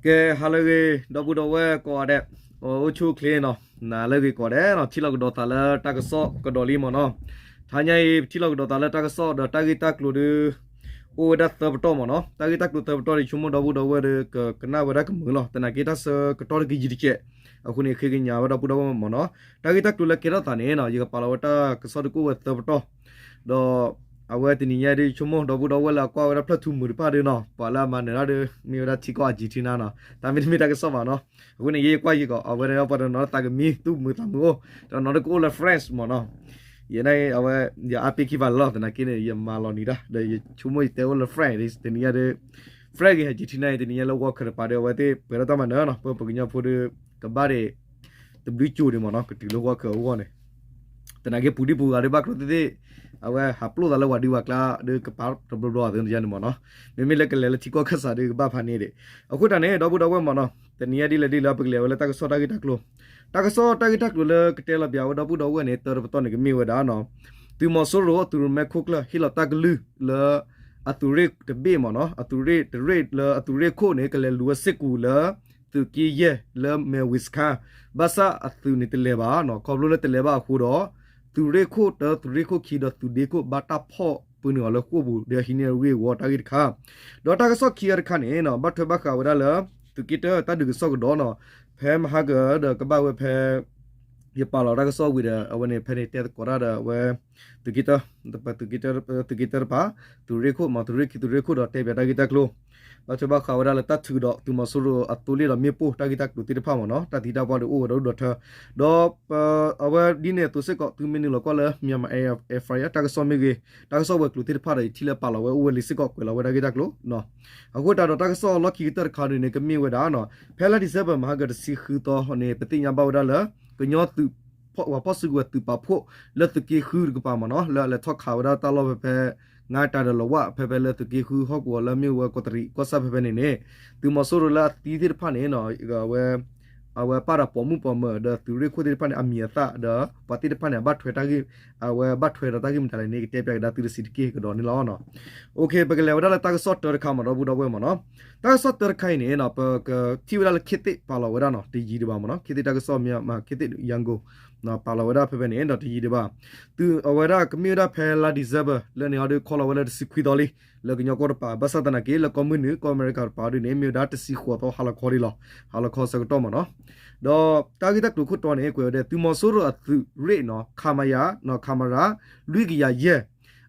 ကဲ ဟါလၢအဂ့ၤ ဒီပုၢ်ဒီဝဲၢ်ကိးဂၤဒဲး, အိၣ်ဆူၣ်အိၣ်ချ့နီၤ, နၤလၢအဂ့ၤကိးဂၤဒဲးနီၤ, ထံၣ်လိာ်ကဒီးသးလၢတၢ်ကစီၣ်ကဒီးလံမ့ၢ်နီၤ. တဟါညါအံၤ ပထံၣ်လိာ်ကဒီးသးလၢတၢ်ကစီၣ်ဒီးတၢ်ဂ့ၢ်တၢ်ကျိၤဒီး အိၣ်ဝဲဒၣ်သၢပတီၢ်မ့ၢ်နီၤ. တၢ်ဂ့ၢ်တၢ်ကျိၤသၢပတီၢ်ဒီး ဆိကမိၣ်ဒီပုၢ်ဒီဝဲၢ်ဒီး ကကနၣ်ဝဲဒၣ်ကမုာ်လီၤ. သနာ်က့တၢ်ဆၢကတီၢ်တကယံာ်တကဲး, အဃိန့ၣ် ဃ့ကညးဝဲဒီပုၢ်ဒီဝဲၢ်မ့ၢ်နီၤ. တၢ်ဂ့ၢ်တၢ်ကျိၤလၢကဲထီၣ်သးန့ၣ်နီၤ, ယကပာ်လီၤဝဲတၢ်ကစီၣ်တကအိၣ်ဝဲသၢပတီၢ်, ဒီး အဝဲတနံၤညါဒီး ဆိကမိၣ်ဒီပုၢ်ဒီဝဲၢ်လၢအကွၢ်ဝဲဒၣ်ဖျၢၣ်ထူမုာ်တဖၣ်ဒီးနီၤ, ပှၤလၢအမၤနၢၤတၢ်ဒီး မ့ၢ်ဝဲဒၣ်ထံကီၢ်အၢ်ကၠံထံနါနီၤ, တၢ်မ့တမ့ၢ်တၢ်ကစီၣ်ဘၣ်နီၤ. အဃိန့ၣ် ယကွၢ်ယကီး အဝဲဒၣ်ပှၤတနီၤသးကမံသူၣ်မုာ်သးမုာ်အိၣ်, တနီၤဒီးကအိၣ်လၢ France မ့ၢ်နီၤ. ယဲဒၣ်အဝဲ ယအါပ့ခံဘၣ်လီၤ, သနာ်က့န့ၣ် ယမၤလီၤနံၤတၢ် ဒီးယဆိကမိၣ်ယတဲအိၣ်လၢ France တနံၤညါဒီး France ဂ့ၤ အၢ်ကၠံထံနါအံၤ တနံၤညါလၢ World Cup တပၤဒီး အဝဲသ့ၣ်ပှဲၤထီၣ်တၢ်မၤနၢၤနီၤ, ပပှၤကညီဖိဒီး ကဘၣ်ဒီး တဘျုးကၠိၤဒံးမ့ၢ်နီၤ, ကတုၤလၢ World Cup အဂီၢ်န့ၣ် သနာ်က့ပူၤဒံပူၤဂၤဒီး ဘၣ်ကျိၣ်သ့ၣ်သ့ၣ်, အဝဲဟးပျိၣ်သးလၢဝၤဒံဝၤကျါဒီး ကပာ်တဘျီဘျီသ့န့ၣ်မ့ၢ်နီၤ. မ့မ့ၢ်လၢကလဲၤလၢထံကီၢ်ခၢၣ်စးဒီး ကဘၣ်ဖးန့ၣ်ဒီး, အဃိတၢ်န့ၣ် ဒီပုၢ်ဒီဝဲၢ်မ့ၢ်နီၤ, တနံၤညါဒ်လဲၣ်ဒ်လဲၣ် ပကလဲၤဝဲလၢတၢ်ကစီၣ်တၢ်ဂ့ၢ်တၢ်ကျိၤ, တၢ်ကစီၣ်တၢ်ဂ့ၢ်တၢ်ကျိၤလၢကတဲလီၤပၠးဝဲဒီပုၢ်ဒီဝဲၢ်န့ၣ် တၢတပတီၢ်န့ၣ် ကမ့ၢ်ဝဲဒၣ်နီၤ, သုးမီၤစိရိၤ သုးရိၣ်မဲခိၣ်ကျၢၢ် ဟ့ၣ်လီၤတၢ်ကလုၢ်လၢ အသုးရ့ၣ်တဘ့ၣ်မ့ၢ်နီၤ, အသုးရ့ၣ်တရ့ၣ်လၢအသုးရ့ၣ်ခိၣ်န့ၣ် ကလဲၤလူၤဝဲစ့ၢ်ကီးလၢ သုးက့ယဲၢ်လၢမဲၢ်ဝ့ၤစခါ, ဘၣ်ဆၣ်အသုးန့ၣ်တလဲၤဘၣ်နီၤ, ခီဖျိလၢတလဲၤဘၣ်အဃိဒီး သုးရ့ၣ်ခိၣ်တၢ သုးရ့ၣ်ခိၣ်ခံဒီးသုးဒ့ခိၣ် ဘၣ်တၢ်ဖီၣ်ပှဲၤန့ၢ်အီၤလၢဃိာ်ပူၤ ဒီးဟံးန့ၢ်အဂ့ၢ်အဂီၢ်တၢ်ဂ့ၢ်တခါ, ဒီးတၢ်ကစီၣ်ခံဂၤတခါန့ၣ်နီၤ, ဘၣ်ထွဲဘၣ်ဃးဝဲဒၣ်လၢ သုးက့တၢ တၢ်ဒုးကစီၣ်ကဒီးနီၤ, ဖဲမဟါကဒီးကဘၣ်ဝဲဖဲ ယပာ်လီၤတၢ်ကစီၣ်ဝံၤဒီး အဝဲန့ၣ် ဖဲန့ၣ်တဲသကိးတၢ်ဒီးအဝဲ သုးက့တၢ သုးက့တၢတပၤ, သုးရ့ၣ်ခိၣ်မ့ၢ် သုးရ့ၣ်ခံ သုးရ့ၣ်ခိၣ်ဒီးတဲပၠးတၢ်ဂ့ၢ်တၢ်ကျိၤ, ဘၣ်ထွဲဘၣ်ဃးဝဲဒၣ်လၢတၢ်ထုးဒီးသုးမီၤစိရိၤအသိလ့ၣ်ဒီးမ့ၣ်ပိၢ်တၢ်ဂ့ၢ်တၢ်ကျိၤသ့ၣ်တဖၣ်မ့ၢ်နီၤ, တၢ်သံတၢ်ပှၢ်ဒီးအိၣ်ဝဲဒီဒူၣ်ဒီထၢ, ဒီး အဝဲဒ်န့ၣ်အသိးစ့ၢ်ကီး သုမ့ၢ်နုာ်လီၤကွၢ်လၢ Myanmar Air Fryer တၢ်ကစီၣ်မ့ၢ်ဂ့ၤ, တၢ်ကစီၣ်ဝဲၤကျိၤသ့ၣ်တဖၣ်ဒီး ယထံၣ်လၢပာ်လီၤဝဲအိၣ်ဝဲလံစ့ၢ်ကီး ကွဲးလီၤဝဲတၢ်ဂ့ၢ်တၢ်ကျိၤ အဃိတၢ်ဒီးတၢ်ကစီၣ်လီၢ်ခံကတၢၢ်တခါဒ်န့ၣ် ကမ့ၢ်ဝဲဒၣ်နီၤ, ဖဲလါ December မဟါကတဆံဃုသီန့ၣ် ပသ့ၣ်ညါဘၣ်ဝဲဒၣ်လၢ ကညီသုး ပှၤဖီၣ်စုကဝဲၤသုးပာ်ဖှိၣ် လၢသုးက့ဃုတကပၤမ့ၢ်နီၤ, လၢအလဲၤထီၣ်ခးဝဲဒၣ်တၢ်လီၢ်ဖဲဖဲ ငါးတၢ်ဒီးလီၤဝၣ် ဖဲဖဲလၢသုးက့ဃုဟီၣ်ကဝီၤလၢအမ့ၢ်ဝဲကီးတရံးကီၢ်ဆၣ်ဖဲဖဲန့ၣ်န့ၣ်, သုးမီၤစိရိၤလၢအသံသ့ၣ်တဖၣ်န့ၣ် အဝဲ အဝဲပာ်ဒီးပိာ်မုၣ်ပိာ်မၢၤဒီးသုးရ့ၣ်ခိၣ်သ့ၣ်တဖၣ်န့ၣ် အမံၤအသၣ်ဒီး ပှၤသ့ၣ်တဖၣ်န့ၣ် အဘၣ်ထွဲတၢ်ဂ့ၢ်, အဝဲဘၣ်ထွဲဒီးတၢ်ဂ့ၢ်မတၤလဲၣ်န့ၣ် ကတဲပၠးကဒါသုတစဲးတက့ၢ်ကဒီးန့ၣ်လီၤ. ပကလဲၤဝဲဒၣ်လၢတၢ်ကစီၣ်တၢတခါမ့ၢ်ဒီပုၢ်ဒီဝဲၢ်မ့ၢ်နီၤ, တၢ်ကစီၣ်တၢတခါအံၤန့ၣ် ပကထံၣ်ဝဲဒၣ်လၢခ့သ့ၣ်ပာ်လီၤဝဲဒၣ်နီၤ, တယံၤဒံးဘၣ်မ့ၢ်နီၤ, ခ့သ့ၣ်တၢ်ကစီၣ်မ့ၢ် ခ့သ့ၣ် Yangon ပာ်လီၤဝဲဒၣ်ဖဲဖဲန့ၣ်ဒီးတယံၤဒံးဘၣ်, သုးအဝဲဒၣ်ကမ့ၢ်ဝဲဒၣ်ဖဲလါ December လၢန့ၣ်အီၤဒီးခီလီၤဝဲလၢတဆံခွံသီလံ, လၢကညီကီၢ်တပၤ, ဘၣ်ဆၣ်သနာ်က့ လၢကီၢ်မုၢ်နုာ် ကီၢ်အမဲရကၤတပၤဒ်န့ၣ် မ့ၢ်ဝဲဒၣ်တဆံဃိးသီဟါလီၤခီဒံးလီၤ, ဟါလီၤခီဆၢကတီၢ်မ့ၢ်နီၤ. ဒီးတၢ်ဂ့ၢ်တၢ်ကျိၤခိၣ်တီန့ၣ် ကွဲးဝဲဒၣ် သုးမီၤစိရိၤအသုးရ့ၣ်နီၤ ခမရ နီၤ ခမရ လွံၢ်ကယၤယဲၢ်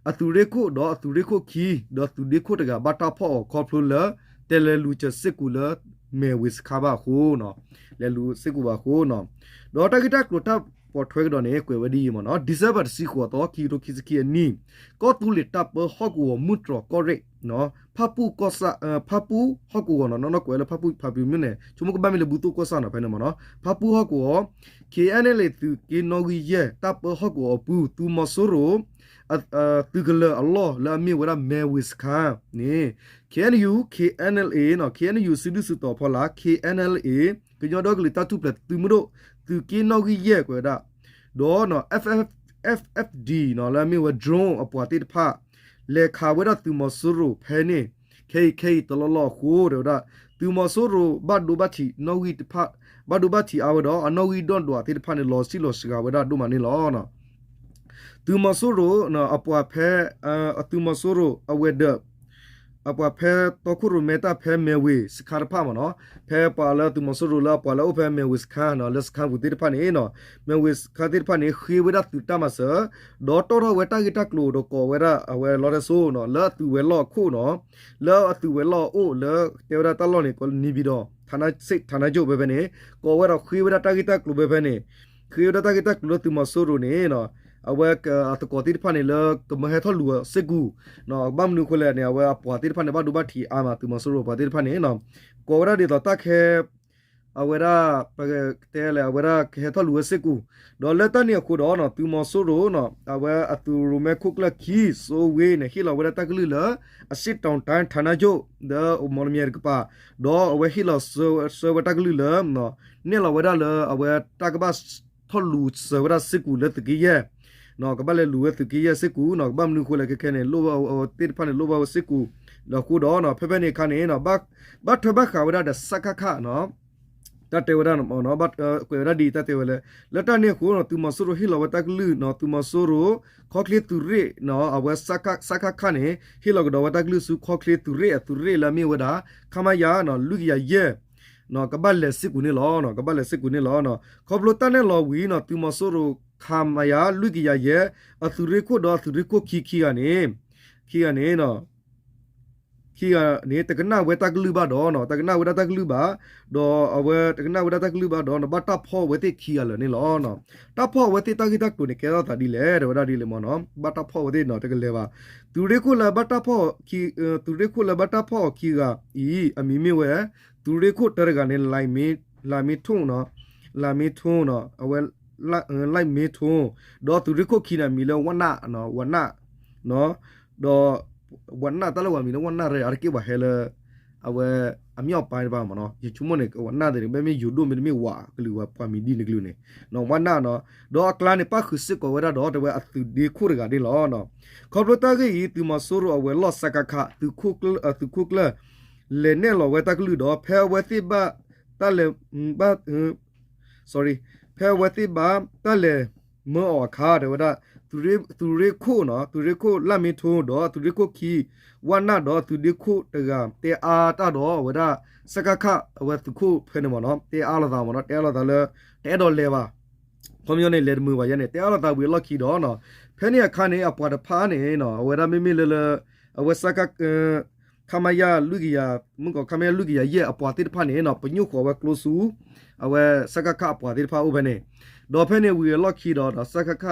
အသုးရ့ၣ်ခိၣ်ဒီးအသုးရ့ၣ်ခိၣ်ခံ ဒီးသုးဒ့ခိၣ်တဂၤဘၣ်တၢ်ဖီၣ်အီၤခီဖျိလၢ တဲလဲၤလူၤစၢၤစ့ၢ်ကီးလၢ မဲၢ်ဝ့ၤစခါဘၣ်အဃိနီၤ, လဲၤလူၤစ့ၢ်ကီးဘၣ်အဃိနီၤ. ဒီးတၢ်ဂ့ၢ်တၢ်ကျိၤတၢ်ပိာ်ထွဲကဒီးန့ၣ် ကွဲးဝဲဒ်အံၤမ့ၢ်နီၤ, December တဆံဃိးသီ ခံကထိခံဆံခံအနံၣ်, ကီၢ်သူလ့ၤတၢ်ပၢဟီၣ်ကဝီၤမုၢ်တြီၤကီၢ်ရ့ၣ်နီၤ, ဖၣ်ပူၣ်ကီၢ်ဆၣ်, ဖၣ်ပူၣ်ဟီၣ်ကဝီၤနီၤ, နီၢ်နီၢ်ကွဲးလၢဖၣ်ပူၣ်ဖၣ်ပူၣ်မ့ၢ်န့ၣ် ဆိကမိၣ်ကဘၣ်မ့ၢ်လၢဘူသိၣ်ကီၢ်ဆၣ်နီၤ ဖဲန့ၣ်မ့ၢ်နီၤ, ဖၣ်ပူၣ်ဟီၣ်ကဝီၤ KNLA သုးက့နီၣ်ဂံၢ်ယဲၢ် တၢ်ပၢဟီၣ်ကဝီၤအပူၤ သုးမီၤစိရိၤ သုးကလၢၤအလီၢ်လၢအမ့ၢ်ဝဲဒၣ်မဲၢ်ဝ့ၤစခါန့ၣ် KNU KNLA နီၤ, KNU စုဒုၣ်စုတီၤဖီလာ် KNLA ကညီဒီကလုာ်တၢ်ထူၣ်ဖျဲးသုးမုၢ်ဒိၣ် သုးက့နီၣ်ဂံၢ်ယဲၢ်ကွဲးဝဲဒၣ်, ဒီး FF, FFD နီၤ လၢအမ့ၢ်ဝဲ drone အပှၤသ့ၣ်တဖၣ် လဲၤခးဝဲဒၣ်သုးမီၤစိရိၤဖဲန့ၣ် ခဲအံၤခဲအံၤတလီၢ်လီၢ်အဃိ တဲဝဲဒၣ် သုးမီၤစိရိၤဘၣ်ဒိဘၣ်ထံးနီၣ်ဂံၢ်တဖၣ် ဘၣ်ဒိဘၣ်ထံးအါဝဲဒီး အနီၣ်ဂံၢ်ဒီၣ်ဒွးသ့ၣ်တဖၣ်န့ၣ် လီၤဆံးလီၤစှၤဝဲဒၣ်ဒိၣ်မးန့ၣ်လီၤ. သုးမီၤစိရိၤ အပှၤဖဲ သုးမီၤစိရိၤအဝဲၤဒၢး အပှၤဖဲတီခိၣ်ရိၣ်မဲတၢ်ဖဲမဲၢ်ဝ့ၤစခါတဖၣ်မ့ၢ်နီၤ, ဖဲပှၤလၢသုးမီၤစိရိၤလၢအပှၤလၢအအိၣ်ဖဲမဲၢ်ဝ့ၤစခါနီၤ, လၢစခါပူၤသ့ၣ်တဖၣ်န့ၣ်နီၤ, မဲၢ်ဝ့ၤစခါသ့ၣ်တဖၣ်န့ၣ် ဃ့ဝဲဒၣ်သုးတၢ်မၤစၢၤ ဒီးတီၣ်ထီၣ်ဝဲတၢ်ဂ့ၢ်တၢ်ကျိၤဒီးကိးဝဲဒၣ် အဝဲလီတဲစိနီၤ, လၢအသုးဝဲၤလီၢ်အခိၣ်နီၤ, လၢအသုးဝဲၤလီၢ်အအိၣ်လၢတဲဝဲဒၣ်တၢ်လီၢ်န့ၣ် ကိးလၢ နေပြည်တော် ဌာနချုပ် ဖဲဖဲန့ၣ် ကိးဝဲဒီးဃ့ဝဲဒၣ်တၢ်ဂ့ၢ်တၢ်ကျိၤဖဲဖဲန့ၣ်, ဃ့ဝဲဒၣ်တၢ်ဂ့ၢ်တၢ်ကျိၤလၢသုးမီၤစိရိၤန့ၣ် အဝဲအသကိးသ့ၣ်တဖၣ်န့ၣ်လၢကမၢဟဲထီၣ်လူၤအီၤစ့ၢ်ကီး, ဘၣ်မနုၤအဃိလဲၣ်န့ၣ် အဝဲအပှၤသ့ၣ်တဖၣ်န့ၣ် ဘၣ်ဒိဘၣ်ထံးအါမး သုးမီၤစိရိၤအပှၤသ့ၣ်တဖၣ်န့ၣ်, ကိးဝဲဒၣ်ဒ်သိးတၢ်ခဲ အဝဲဒၣ် ပကတဲလဲၣ် အဝဲဒၣ်ကဟဲထီၣ်လူၤဝဲစ့ၢ်ကီး, ဒီးလၢတၢ်န့ၣ်အဃိဒီး သုးမီၤစိရိၤ အဝဲအသုးရိၣ်မဲခိၣ်ကျၢၢ်ခံ စိဝ့န့ၣ် ဟ့ၣ်လီၤဝဲဒၣ်တၢ်ကလုၢ်လၢ အရှေ့တောင်တိုင်း ဌာနချုပ် ဒီးမော်လမြိုင်တကပၤ, ဒီးအဝဲဟ့ၣ်လီၤဆှၢဝဲတၢ်ကလုၢ်လၢ နဲၣ်လီၤဝဲဒၣ်လၢအဝဲတၢ်ကဘၣ် ထီၣ်လူၤစၢၤဝဲဒၣ်စ့ၢ်ကီးလၢသုးက့ယဲၢ်, ကဘၣ်လဲၤလူၤဝဲသုးက့ယဲၢ်စ့ၢ်ကီးနီၤ, ကဘၣ်မနုၤအဃိလဲၣ်ခဲခဲန့ၣ် လိၣ်ဘၣ်သ့ၣ်တဖၣ်န့ၣ် လိၣ်ဘၣ်ဝဲစ့ၢ်ကီး ဒီးအဃိဒီး ဖဲဖဲန့ၣ်အခါန့ၣ် ဘၣ်ထွဲဘၣ်ဃးဝဲဒၣ်ဒီး စကခ တၢ်တဲဝဲဒၣ် ကွဲးဝဲဒၣ်ဒ်အံၤ တၢ်တဲဝဲလၢ လၢတၢ်န့ၣ်အဃိ သုးမီၤစိရိၤဟ့ၣ်လီၤဝဲတၢ်ကလုၢ် သုးမီၤစိရိၤ ခီချ့သုးရ့ၣ် အဝဲ စကခ န့ၣ် ဟ့ၣ်လီၤကဒီးဝဲတၢ်ကလုၢ်ဆူခီချ့သုးရ့ၣ်အသုးရ့ၣ်လၢအမ့ၢ်ဝဲဒၣ် ခမရ လွံၢ်ကယၤယဲၢ် ကဘၣ်လဲၤစ့ၢ်ကီးန့ၣ်လီၤ. ကဘၣ်လဲၤစ့ၢ်ကီးန့ၣ်လီၤ. ခီဖျိတၢ်နဲၣ်လီၤဝံၤ သုးမီၤစိရိၤ ခမရ လွံၢ်ကယၤယဲၢ် အသုးရ့ၣ်ခိၣ်ဒီးအသုးရ့ၣ်ခိၣ်ခံခံဂၤန့ၣ် ခံဂၤန့ၣ် ခံဂၤန့ၣ် တကနၣ်ဝဲတၢ်ကလုၢ်ဘၣ်ဒီး တကနၣ်ဝဲဒၣ်တၢ်ကလုၢ်ဘၣ် ဒီးအဝဲတကနၣ်ဝဲဒၣ်တၢ်ကလုၢ်ဘၣ်ဒီး ဘၣ်တၢ်ဖီၣ်ဝဲသ့ၣ်ခံဂၤလၢာ်န့ၣ်လီၤ. တၢ်ဖီၣ်အဝဲသ့ၣ်တၢ်ဂ့ၢ်တၢ်ကျိၤန့ၣ် ကဲထီၣ်သးဒ်လဲၣ် တဲဝဲဒၣ်ဒ်လဲၣ်မ့ၢ်နီၤ ဘၣ်တၢ်ဖီၣ်ဝဲသ့ၣ်နီၤ တကလဲၤဘၣ်. သုးရ့ၣ်ခိၣ်လၢဘၣ်တၢ်ဖီၣ် သုးရ့ၣ်ခိၣ်လၢဘၣ်တၢ်ဖီၣ်အီၤခံဂၤအံၤ အမံၤမ့ၢ်ဝဲ သုးရ့ၣ်ခိၣ်တၢတဂၤန့ၣ် လၢ်မ့ထိၣ် လၢ်မ့ထိၣ် အဝဲ လၢ်မ့ထိၣ် ဒီးသုးရ့ၣ်ခိၣ်ခံန့ၣ် အမံၤလၢ ဝနၣ် ဝနၣ် ဒီး ဝနၣ် တၢ်လၢပှၤမံၤလၢ ဝနၣ် ရၢ အါတက့ၢ်ပှၤဟဲလၢ အဝဲ အမ့ၢ်အပၢ်တဖၣ်မ့ၢ်နီၤ ယဆိကမိၣ်န့ၣ် ဝနၣ်သ့ၣ်န့ၣ် မ့မ့ၢ်ယိၤဒိၣ်မ့တမ့ၢ်ဝးကလုာ်ဝဲပှၤမံၤဒ်န့ၣ်ကလုာ်န့ၣ် ဝနၣ်နီၤ ဒီးအကျါန့ၣ် ပၣ်ဃုာ်စ့ၢ်ကီးဝဲဒၣ်ဒီး တဲဝဲအသုးဒ့ခိၣ်တဂၤန့ၣ်လီၤ. ခီဖျိတၢ်ဂ့ၢ်အံၤ သုးမီၤစိရိၤအဝဲၤလီၢ် စကခ သုးခိၣ်ကျၢၢ် လဲၤနဲၣ်လီၤဝဲတၢ်ကလုၢ်ဒီး ဖဲအဝဲသ့ၣ်ဘၣ်တၢ်လဲၤ sorry ဖဲအဝဲသ့ၣ်ဘၣ်တၢ်လဲၤမၢအီၤအခါ တဲဝဲဒၣ် သုးရ့ၣ်ခိၣ်နီၤ သုးရ့ၣ်ခိၣ်လၢ်မ့ထိၣ်ဒီးသုးရ့ၣ်ခိၣ်ခံ ဝနၣ်ဒီးသုးဒ့ခိၣ်တဂၤ တဲအါတၢ်ဒီးအဝဲဒၣ် စကခ အဝဲသုးခိၣ်ဖဲန့ၣ်မ့ၢ်နီၤ တဲအါလိာ်သးမ့ၢ်နီၤ တဲအါလိာ်သးလၢ တအဲၣ်ဒိးလဲၤဘၣ် ခီပညီန့ၣ် လဲၤတမုာ်ဘၣ်ယဲန့ၣ် တဲအါလိာ်သးဝံၤအလီၢ်ခံဒီး ဖဲန့ၣ်အခါန့ၣ် အပှၤတဖၣ်န့ၣ် အဝဲဒၣ်မ့မ့ၢ်လၢလၢ အဝဲ စက ခမရ လွံၢ်ကယၤ မုၢ်ကီး ခမရ လွံၢ်ကယၤယဲၢ်အပှၤသ့ၣ်တဖၣ်န့ၣ် ပညိၣ်ဃီၤဝဲကျိဆူ အဝဲ စကခ အပှၤသ့ၣ်တဖၣ်အိၣ်ဖဲန့ၣ် ဒီးဖဲန့ၣ်ဝံၤအလီၢ်ခံဒီး ဒီး စကခ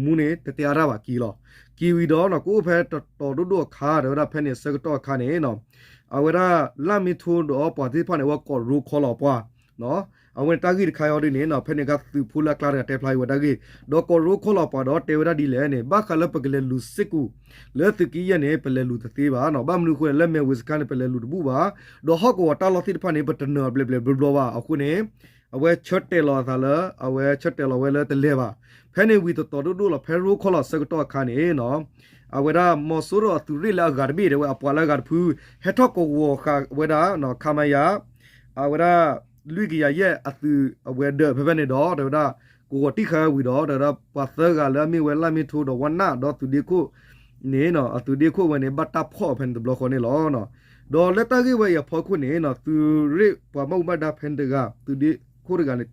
မူန့ၣ် တတဲအါတၢ်ဘၣ်က့ၤလီၤ. က့ၤဝံၤဒီးနီၤ ကအိၣ်ဖဲတတီၤဒိၣ်ဒိၣ်အခါ တဲဝဲဒၣ်ဖဲန့ၣ်ဆၢကတီၢ်အခါန့ၣ် အဝဲဒၣ်လၢ်မ့ထိၣ်ဒီးပှၤသ့ၣ်တဖၣ်န့ၣ် အဝဲကိးရိခီလီၤပှၤ အဝဲန့ၣ်တၢ်ဂ့ၢ်တခါအံၤဒ်န့ၣ် ဖဲန့ၣ်အခါသုးဖိလၢအကျါတဂၤတဲဖျါအံၤဝဲတၢ်ဂ့ၢ် ဒီးကိးရိခီလီၤပှၤဒီးတဲဝဲဒၣ်ဒ်လဲၣ်န့ၣ် ဘၣ်ဃးလၢပကလဲၤလူၤစ့ၢ်ကီး လၢသုးက့ယဲၢ်န့ၣ် ပလဲၤလူၤတသ့ဘၣ်နီၤ ဘၣ်မနုၤအဃိန့ၣ် လၢမဲၢ်ဝ့ၤစခါန့ၣ် ပလဲၤလူၤတဘူၣ်ဘၣ် ဒီးဟီၣ်ကဝီၤတၢ်လီၢ်သ့ၣ်တဖၣ်န့ၣ် ပတနၢၤဘျဲးဘျဲးဘျီဘျီဘၣ်အဃိန့ၣ် အဝဲဆၢတဲာ်လီၤအသးလၢ အဝဲဆၢတဲာ်လီၤဝဲလၢတလဲၤဘၣ် ဖဲန့ၣ်ဝံၤတတီၤဒိၣ်ဒိၣ်လီၤ ဖဲရိခီလီၤဆၢကတီၢ်အခါန့ၣ် အဝဲဒၣ်မီၤစိရိၤအသုးရ့ၣ်လၢအဂၤတဘ့ၣ်တဲဝဲအပှၤလၢအဂၤတဖု ဟဲထီၣ်ကဝီၤဃာ်ဝဲဒၣ် ခမရ အဝဲဒၣ် လွံၢ်ကယၤယဲၢ်အသုးအဝဲၤဒၢးဖဲဖဲန့ၣ်ဒီး တဲဝဲဒၣ် ကဝီၤတံၢ်ဃာ်ဝံၤဒီး တဲဝဲဒၣ်ပှၤသၢဂၤလၢအမ့ၢ်ဝဲလၢ်မ့ထိၣ်ဒီးဝနၣ်ဒီးသုးဒ့ခိၣ်န့ၣ် အသုးဒ့ခိၣ်ဝဲန့ၣ် ဘၣ်တၢ်ဖီၣ်ဖဲန့ၣ်တဘျီဃီန့ၣ်လီၤ. ဒီးလၢတၢ်ဂ့ၢ်ဝဲအံၤအဖီခိၣ်န့ၣ် သုးရ့ၣ်ပှၤဘၣ်မူဘၣ်ဒါဖဲန့ၣ်တဂၤ သုးဒ့ခိၣ်တဂၤန့ၣ်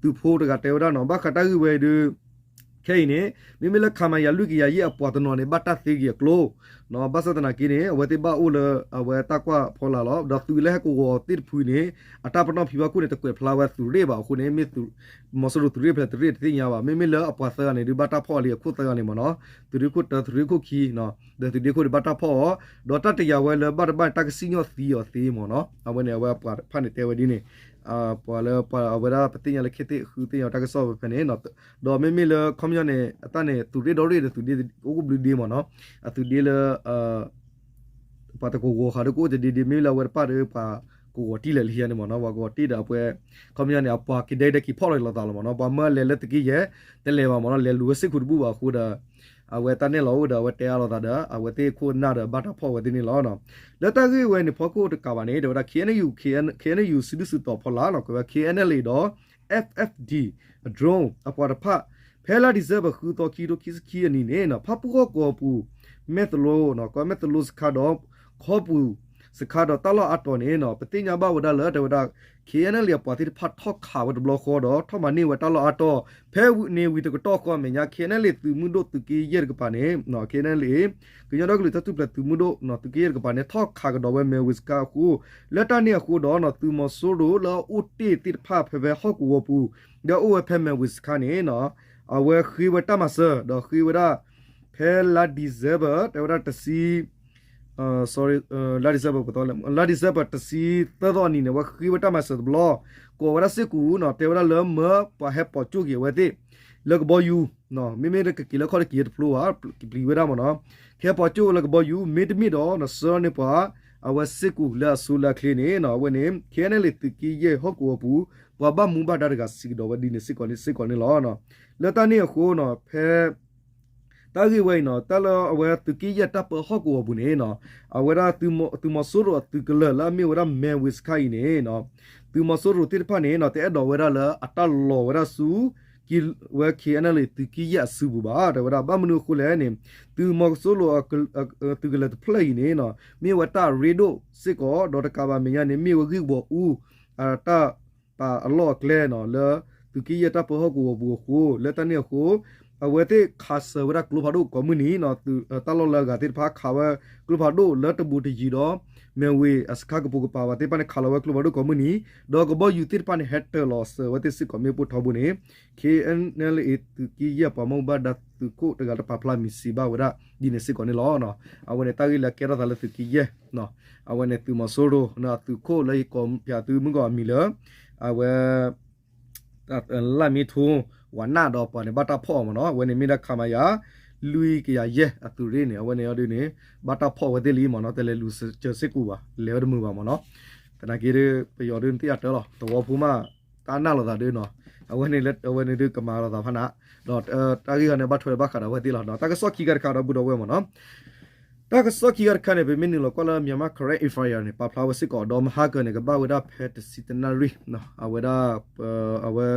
သုးဖိတဂၤတဲဝဲဒၣ်နီၤ ဘၣ်ဃးတၢ်ဂ့ၢ်ဝဲအံၤဒီး ခဲအံၤန့ၣ် မ့မ့ၢ်လၢ ခမရ လွံၢ်ကယၤယဲၢ်အပှၤတနီၤန့ၣ် ဘၣ်တၢ်သ့က့ၤအကျိ ဘၣ်ဆၣ်သနာ်က့န့ၣ် အဝဲသ့ၣ်ဘၣ်အိၣ်လၢအဝဲတၢ်ကွၢ်ဖီလာ်လီၤ. ဒီးသုးလၢဟဲကဝီၤသ့ၣ်တဖုန့ၣ် အတၢ်ပနီၣ်ဖံးဘၣ်ခိၣ်န့ၣ် တကွဲးဖျါဝဲသုးရ့ၣ်ဘၣ်အဃိန့ၣ် မ့ၢ်သုး မီၤစိရိၤသုးရ့ၣ်ဖဲလဲၣ်တရ့ၣ်တသ့ၣ်ညါဘၣ်. မ့မ့ၢ်လၢအပှၤသၢဂၤန့ၣ်ဒုးဘၣ်တၢ်ဖီၣ်အီၤလံအခိၣ်သၢဂၤန့ၣ်မ့ၢ်နီၤ သုးရ့ၣ်ခိၣ်တၢ သုးရ့ၣ်ခိၣ်ခံ ဒီးသုးဒ့ခိၣ်ဒုးဘၣ်တၢ်ဖီၣ်အီၤ ဒီးတၢ်တယာ်ဝဲလၢဘၣ်တဘၣ်န့ၣ် တၢ်ကစံၣ်ညီၣ်သံအီၤသ့မ့ၢ်နီၤ အဝဲန့ၣ် အဝဲအပှၤတဖၣ်န့ၣ်တဲဝဲဒ်န့ၣ် ပှၤလၢပှၤအဝဲဒၣ်ပသ့ၣ်ညါလၢခဲသ့ၣ်ဃုသ့ၣ်ညါတၢ်ကစီၣ်ဖဲဖဲန့ၣ် ဒီးမ့မ့ၢ်လၢခီပညီန့ၣ် အတၢ်န့ၣ် သုးရ့ၣ်ဒီရ့ၣ်ဒီးသုးဒ့အိၣ်ဘျုးဒ့မ့ၢ်နီၤ အသုးဒ့လၢ ပှၤတကဝီၤဃာ်ဒီးကအိၣ်တဒ့ဒ့ မ့မ့ၢ်လၢအဝဲတဖၣ်ဒီး ပှၤကဝီၤတံၢ်လၢလံန့ၣ်မ့ၢ်နီၤ ပှၤကဝီၤတံၢ်ဒီးအပှဲၤ ခီပညီန့ၣ် အပှၤကဒဲကဒဲက့ၤဖီၣ်လီၤလိာ်သးလီၤမ့ၢ်နီၤ ပှၤမၢလဲၤလၢသုးက့ယဲၢ် တလဲၤဘၣ်မ့ၢ်နီၤ လဲၤလူၤဝဲစ့ၢ်ကီးတဘူၣ်ဘၣ်အဃိဒီး အဝဲတၢ်နဲၣ်လီၤအိၣ်ဒီး အဝဲတဲအါလိာ်သးဒီး အဝဲသ့ၣ်ခိၣ်နၢ်ဒီးဘၣ်တၢ်ဖီၣ်ဝဲသ့ၣ်န့ၣ်လီၤ. လၢတၢ်ဂ့ၢ်ဝဲန့ၣ်ဖီခိၣ်တကးဘၣ်န့ၣ် တဲဝဲဒၣ် ခ့ၣ်အဲၣ်ယူၣ် ခ့ၣ်အဲၣ်ယူၣ် စုဒုၣ်စုတီၤဖီလာ် ကွဲးဝဲ ခ့ၣ်အဲၣ်ယူၣ် ဒီး FFD drone အပှၤတဖၣ် ဖဲလါ December ဃုသီ ခံကထိခံဆံခံအနံၤန့ၣ် ဖၣ်ပူၣ်ဟီၣ်ကဝီၤပူၤ မဲၣ်သလိ ကီၢ်မဲၣ်သလိစခါဒီး ခီပူၤစခါဒီးတၢ်လီၢ်အါတီၤန့ၣ် ပသ့ၣ်ညါဘၣ်ဝဲဒၣ်လၢ တဲဝဲဒၣ် ခ့ၣ်အဲၣ်ယူၣ် အပှၤသ့ၣ်တဖၣ်ထီၣ်ခးဝဲတဘျီဃီဒီး ထီၣ်မၤန့ၢ်ဝဲတၢ်လီၢ်အါတီၤ ဖဲန့ၣ်ဝံၤတကတီၢ်ဃီအမဲာ်ညါ ခ့ၣ်အဲၣ်ယူၣ် သုးမုၢ်ဒိၣ်သုးက့ယဲၢ်တကပၤန့ၣ် ခ့ၣ်အဲၣ်ယူၣ် ကညီဒီကလုာ်တၢ်ထူၣ်ဖျဲးသုးမုၢ်ဒိၣ် သုးက့ယဲၢ်တကပၤန့ၣ် ထီၣ်ခးကဒီးဝဲမဲၢ်ဝ့ၤစခါအဃိ လၢတၢ်န့ၣ်အဃိဒီး သုးမီၤစိရိၤလၢအအိၣ်တ့ၢ်သ့ၣ်တဖၣ်ဖဲဖဲဟီၣ်ကဝီၤပူၤ ဒီးအိၣ်ဝဲဖဲမဲၢ်ဝ့ၤစခါန့ၣ် အဝဲဃ့ဝဲတၢ်မၤစၢၤ ဒီးဃ့ဝဲဒၣ် ဖဲလါ December တဲဝဲဒၣ်တဆံ sorry လါ December ပသီလဲၣ် လါ December တဆံသၢသီအနံၤန့ၣ် အဝဲဃ့ဝဲတၢ်မၤစၢၤတဘျီ ကိးဝဲဒၣ်စ့ၢ်ကီးနီၤ တဲဝဲဒၣ်လၢမၢပှၤဟဲပိာ်ကၠိၣ်က့ၤအဝဲသ့ၣ် လၢကဘီယူၤ မ့မ့ၢ်လၢကက့ၤလၢခီၣ်တက့ၤတဖျိဘၣ် ကပျံၤဝဲဒၣ်မ့ၢ်နီၤ ကဟဲပိာ်ကၠိၣ်လၢကဘီယူၤ မ့တမ့ၢ်ဒီး နဆှၢန့ၢ်ပှၤ အဝဲစ့ၢ်ကီးလၢအဆိလၢအချ့န့ၣ် အဝဲန့ၣ် ခ့ၣ်အဲၣ်ယူၣ် သုးက့ယဲၢ်ဟီၣ်ကဝီၤပူၤ ပှၤဘၣ်မူဘၣ်ဒါတဂၤစံးကဒီးဝဲဒ်န့ၣ်စ့ၢ်ကီးန့ၣ်စ့ၢ်ကီးန့ၣ်လီၤ. လၢတၢ်န့ၣ်အဃိနီၤ ဖဲ တၢ်ဂ့ၢ်ဝဲအံၤနီၤ တၢ်လၢအဝဲသုးက့ယဲၢ်တၢ်ပၢဟီၣ်ကဝီၤပူၤန့ၣ်နီၤ အဝဲဒၣ်သုးမီၤစိရိၤအသုးကလၢၤလၢအမ့ၢ်ဝဲဒၣ် မဲဝ့ၤစခါအံၤန့ၣ်နီၤ သုးမီၤစိရိၤသ့ၣ်တဖၣ်န့ၣ်နီၤ တအဲၣ်ဒိးဝဲဒၣ်လၢအတၢ်လီၤဝဲဒၣ်ဆူ ဝဲ ခ့ၣ်အဲၣ်အၣ်လ့ၣ် သုးက့ယဲၢ်အစုပူၤဘၣ် တဲဝဲဒၣ် ဘၣ်မနုၤအဃိလဲၣ်န့ၣ် သုးမီၤစိရိၤ သုးကလၢၤတဖျၢၣ်အံၤန့ၣ်နီၤ မ့ၢ်ဝဲတၢ်ရ့ဒိၣ်စ့ၢ်ကီး ဒီးတကးဘၣ်မဲာ်ညါန့ၣ် မ့ၢ်ဝဲဂံၢ်ဘီအူ တၢ်ပာ်အလီၢ်အကျဲနီၤ လၢသုးက့ယဲၢ်တၢ်ပၢဟီၣ်ကဝီၤပူၤအဃိ လၢတၢ်န့ၣ်အဃိ အဝဲသ့ၣ်ခးစၢၤဝဲဒၣ်ကျိဖးဒိၣ်ကိးမုၢ်နံၤနီၤ တၢ်လီၢ်လၢအဂၤသ့ၣ်တဖၣ်ခးဝဲကျိဖးဒိၣ်လၢတဘူးတယံၤဒီး မဲာ်ဝ့ၤအစခါကပိာ်ကပၤဘၣ်သ့ၣ်တဖၣ်န့ၣ် ခးလီၤဝဲကျိဖးဒိၣ်ကိးမုၢ်နံၤ ဒီးကဘီယူၤသ့ၣ်တဖၣ်န့ၣ် ဟဲတၢၤလီၤစၢၤဝဲသ့ၣ်စ့ၢ်ကီးမ့ၣ်ပိၢ်ထီဘိန့ၣ် ခ့ၣ်အဲၣ်အၣ်လ့ၣ် သုးက့ယဲၢ်ပှၤမူဘၣ်ဒါသုးခိၣ်တဂၤတပာ်ဖျါမံၤစံးဘၣ်ဝဲဒၣ်ဒ်န့ၣ်စ့ၢ်ကီးန့ၣ်လီၤ. အဝဲန့ၣ်တၢ်ဂ့ၢ်လၢအကဲထီၣ်သးလၢသုးက့ယဲၢ် အဝဲန့ၣ်သုးမီၤစိရိၤ သုးခိၣ်လၢယကိးပၠးသုမုၢ်ကီၢ်အမံၤလၢ အဝဲ လၢမ့ၢ်ထူ ဝၤနၢ်ဒီးပှၤန့ၣ်ဘၣ်တၢ်ဖီၣ်အီၤမ့ၢ်နီၤ အဝဲန့ၣ်မ့ၢ်ဒၣ်ခမရ လွံၢ်ကယၤယဲၢ်အသုးရ့ၣ်န့ၣ် အဝဲန့ၣ်အီၤဒ်န့ၣ် ဘၣ်တၢ်ဖီၣ်ဝဲသ့ၣ်လံမ့ၢ်နီၤ တလဲၤလူၤစၢၤစ့ၢ်ကီးဘၣ် လဲၤဝဲတမုာ်ဘၣ်မ့ၢ်နီၤ သနာ်က့ ပယီၤဒ်န့ၣ်သ့ၣ်အတၢ်လီၤ သဝီဖိမး တၢ်နၢ်လိာ်သးဒ်နီၤ အဝဲန့ၣ်လၢအဝဲန့ၣ်ဒ်ကမၤလိာ်သးဖးနး ဒီးတၢ်ဂ့ၢ်ဂီၢ်န့ၣ် ဘၣ်ထွဲဘၣ်ဃးဒီးအဝဲသ့ၣ်လီၤ တၢ်ကစီၣ်ခံခါတခါဒီပုၢ်ဒီဝဲၢ်မ့ၢ်နီၤ တၢ်ကစီၣ်ခံခါတခါန့ၣ် ပမ့ၢ်နုာ်လီၤကွၢ်လၢ Myanmar Karen Enquirer န့ၣ် ပာ်ဖျါဝဲစ့ၢ်ကီး ဒီးမဟါကၢၤန့ၣ် ကဘၣ်ဝဲဒၣ်ဖဲတဆံတနၣ်ရံၣ် အဝဲဒၣ် အဝဲ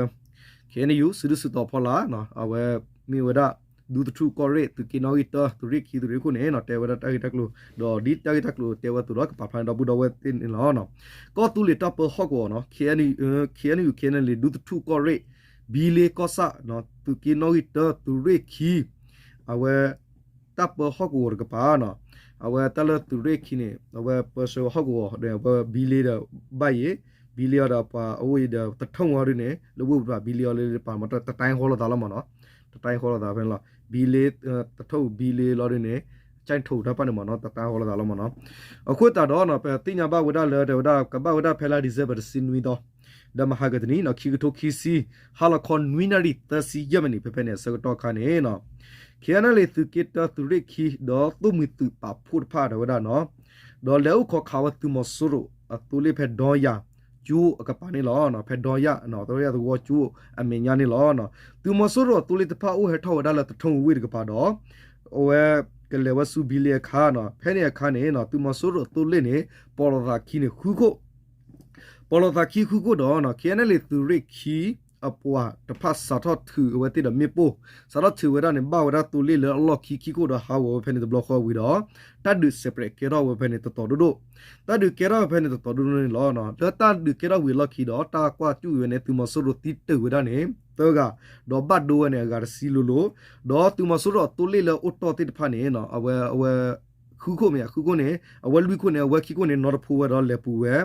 ခ့ၣ်အဲၣ်ယူၣ် စုဒုၣ်စုတီၤဖီလာ် အဝဲမ့ၢ်ဝဲဒၣ် ဒူသထူၣ်ကီၢ်ရ့ၣ် သုးက့နီၣ်ဂံၢ်တၢ သုးရ့ၣ်ခံ သုးရ့ၣ်ခိၣ်န့ၣ်နီၤ တဲဝဲဒၣ်တၢ်ဂ့ၢ်တၢ်ကျိၤ ဒီးဒ်တၢ်ဂ့ၢ်တၢ်ကျိၤတဲဝဲအသိးဒီး ကပာ်ဖျါန့ၣ်ဒီပုၢ်ဒီဝဲၢ်သ့ၣ်န့ၣ်လီၤ. ကီၢ်သူလ့ၤတၢ်ပၢဟီၣ်ကဝီၤနီၤ ခ့ၣ်အဲၣ်ယူၣ် ခ့ၣ်အဲၣ်ယူၣ် ခ့ၣ်အဲၣ်ယူၣ် ဒူသထူၣ်ကီၢ်ရ့ၣ် ဘံလ့ကီၢ်ဆၣ် သုးက့နီၣ်ဂံၢ်တၢ သုးရ့ၣ်ခံ အဝဲ တၢ်ပၢဟီၣ်ကဝီၤတကပၤနီၤ အဝဲတၢ်လၢသုးရ့ၣ်ခံန့ၣ် အဝဲပၢဆှၢဝဲဟီၣ်ကဝီၤဒီး အဝဲဘံလ့ဒီးဘၣ်ယံၤ ဘံလ့အီၤဒီးပှၤအအိၣ်အံၤဒီး တထီၣ်ဝဲဒ်န့ၣ် လၢဝ့ၢ်ပူၤတဖၣ် ဘံလ့အီၤလၢပှၤမ့ၢ်တတၢ်ဟီလိာ်သးလီၤမ့ၢ်နီၤ တတၢ်ဟီလိာ်သးဖဲန့ၣ်လီၤ ဘံလ့ တထီၣ်ဘံလ့လီၤဒ်န့ၣ် ကၠဲးထိၣ်တၢ်ပၣ်န့ၣ်မ့ၢ်နီၤ တတၢ်ဟီလိာ်သးလီၤမ့ၢ်နီၤ အဃိသတးဒီးနီၤ ပသ့ၣ်ညါဘၣ်ဝဲဒၣ်လၢ တဲဝဲဒၣ် ကဘၣ်ဝဲဒၣ်ဖဲလါ December တဆံနွံသီ ဒီးမဟါကတနံၤနီၤ ခံကထိခံဆံ ဟါလီၤခီနွံနၣ်ရံၣ်သၢဆံယဲၢ်မံးနံး ဖဲဖဲန့ၣ်အဆၢကတီၢ်အခါန့ၣ်နီၤ ခ့ၣ်အဲၣ်အၣ်လ့ၣ် သုးက့တၢ သုးရ့ၣ်ခံ ဒီးသိၣ်မှံၤသုးပာ်ဖှိၣ်တဖၣ် တဲဝဲဒၣ်နီၤ ဒီးလဲၤအိၣ်ခိးခးဝဲသုးမီၤစိရိၤအသိလ့ၣ်ဖဲဒီယၤ ကၠိအကပၤန့ၣ်လီၤ. ဖဲဒီယၤ ဒီယၤသဝီကၠိအမဲာ်ညါန့ၣ်လီၤ. သုးမီၤစိရိၤအသိလ့ၣ်တဖၣ်အိၣ်ဟဲထီၣ်ဝဲဒၣ်လၢတထိၣ်ဝ့ၢ်တကပၤဒီး အဝဲကလဲၤဝဲဆူဘံလ့အခါနီၤ ဖဲန့ၣ်အခါန့ၣ် သုးမီၤစိရိၤအသိလ့ၣ်န့ၣ် ပိာ်လိာ်သးခံန့ၣ်ဃုခိၣ် ပိာ်လိာ်သးခံဃုခိၣ်ဒီး ခ့ၣ်အဲၣ်အၣ်လ့ၣ် သုးရ့ၣ်ခံအပှၤတဖၣ်စးထီၣ်ထုးအဝဲသ့ၣ်ဒီးမ့ၣ်ပိၢ် စးထီၣ်ထုးဝဲဒၣ်န့ၣ် ဘၣ်ဝဲဒၣ်သိလ့ၣ်လၢအလီၢ်ခံခံခိၣ်ဒီးဟးဂီၤဝဲဖဲန့ၣ်တဘျီဃီဝံၤဒီး တၢ်ဒုးစဲးပြဲးကဲထီၣ်ဝဲဖဲန့ၣ်တတီၤဒိၣ်ဒိၣ် တၢ်ဒုးကဲထီၣ်ဝဲဖဲန့ၣ်တတီၤဒိၣ်ဒိၣ်န့ၣ်လီၤ. လၢတၢ်ဒုးကဲထီၣ်ဝံၤအလီၢ်ခံဒီး တၢ်ကွၢ်ကၠူၣ်ဝဲန့ၣ် သုးမီၤစိရိၤသံတၢၢ်ဝဲဒၣ်န့ၣ် သၢဂၤ ဒီးဘၣ်ဒိဝဲန့ၣ်အဂၤတဆံလိၤလိၤ ဒီးသုးမီၤစိရိၤအသိလ့ၣ်လၢအိၣ်တီၢ်သ့ၣ်တဖၣ်န့ၣ် အဝဲ အဝဲ ဃုခိၣ်မ့ၢ်ဧါ ဃုခိၣ်န့ၣ် အဝဲလွံၢ်ခိၣ်န့ၣ် အဝဲခံခိၣ်န့ၣ် နီတဖိဝဲဒီးလဲၤပူၤဝဲ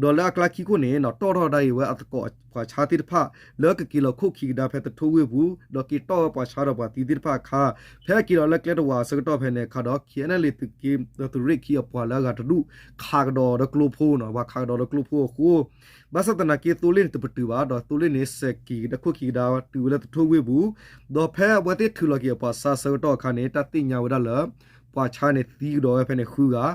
ဒီးလၢအကျါခံခိၣ်န့ၣ် တီၣ်ထီၣ်ဒၣ်အံၤဝဲအသကိးပှၤဆါသ့ၣ်တဖၣ် လၢကက့ၤလီၤခိၣ်ခံကဒါဖဲတထိၣ်ဝ့ၢ်ပူၤ ဒီးက့ၤတီၣ်ဝဲပှၤဆါဒီးပှၤသံသ့ၣ်တဖၣ်အခါ ဖဲအက့ၤလီၤလၢကျဲတဝာ်အဆၢကတီၢ်ဖဲန့ၣ်အခါဒီး ခ့ၣ်အဲၣ်အၣ်လ့ၣ် သုးက့ သုးရ့ၣ်ခံအပှၤလၢအဂၤတဒူၣ် ခးကဒီးဒီးကျိဖိနီၤ ပှၤခးကဒီးဒီးကျိဖိအဃိ ဘၣ်ဆၣ်သနာ်က့သိလ့ၣ်န့ၣ်တပတုာ်ဘၣ် ဒီးသိလ့ၣ်န့ၣ် စဲးက့ၤကဒါခိၣ်ခံကဒါတုၤဝဲလၢတထိၣ်ဝ့ၢ်ပူၤ ဒီးဖဲအဝဲသ့ၣ်ထုးလီၤက့ၤအပှၤဆါအဆၢကတီၢ်အခါန့ၣ် တၢ်သ့ၣ်ညါဝဲဒၣ်လၢ ပှၤဆါန့ၣ်သံကဒီးဝဲဖဲန့ၣ်ဃုဂၤ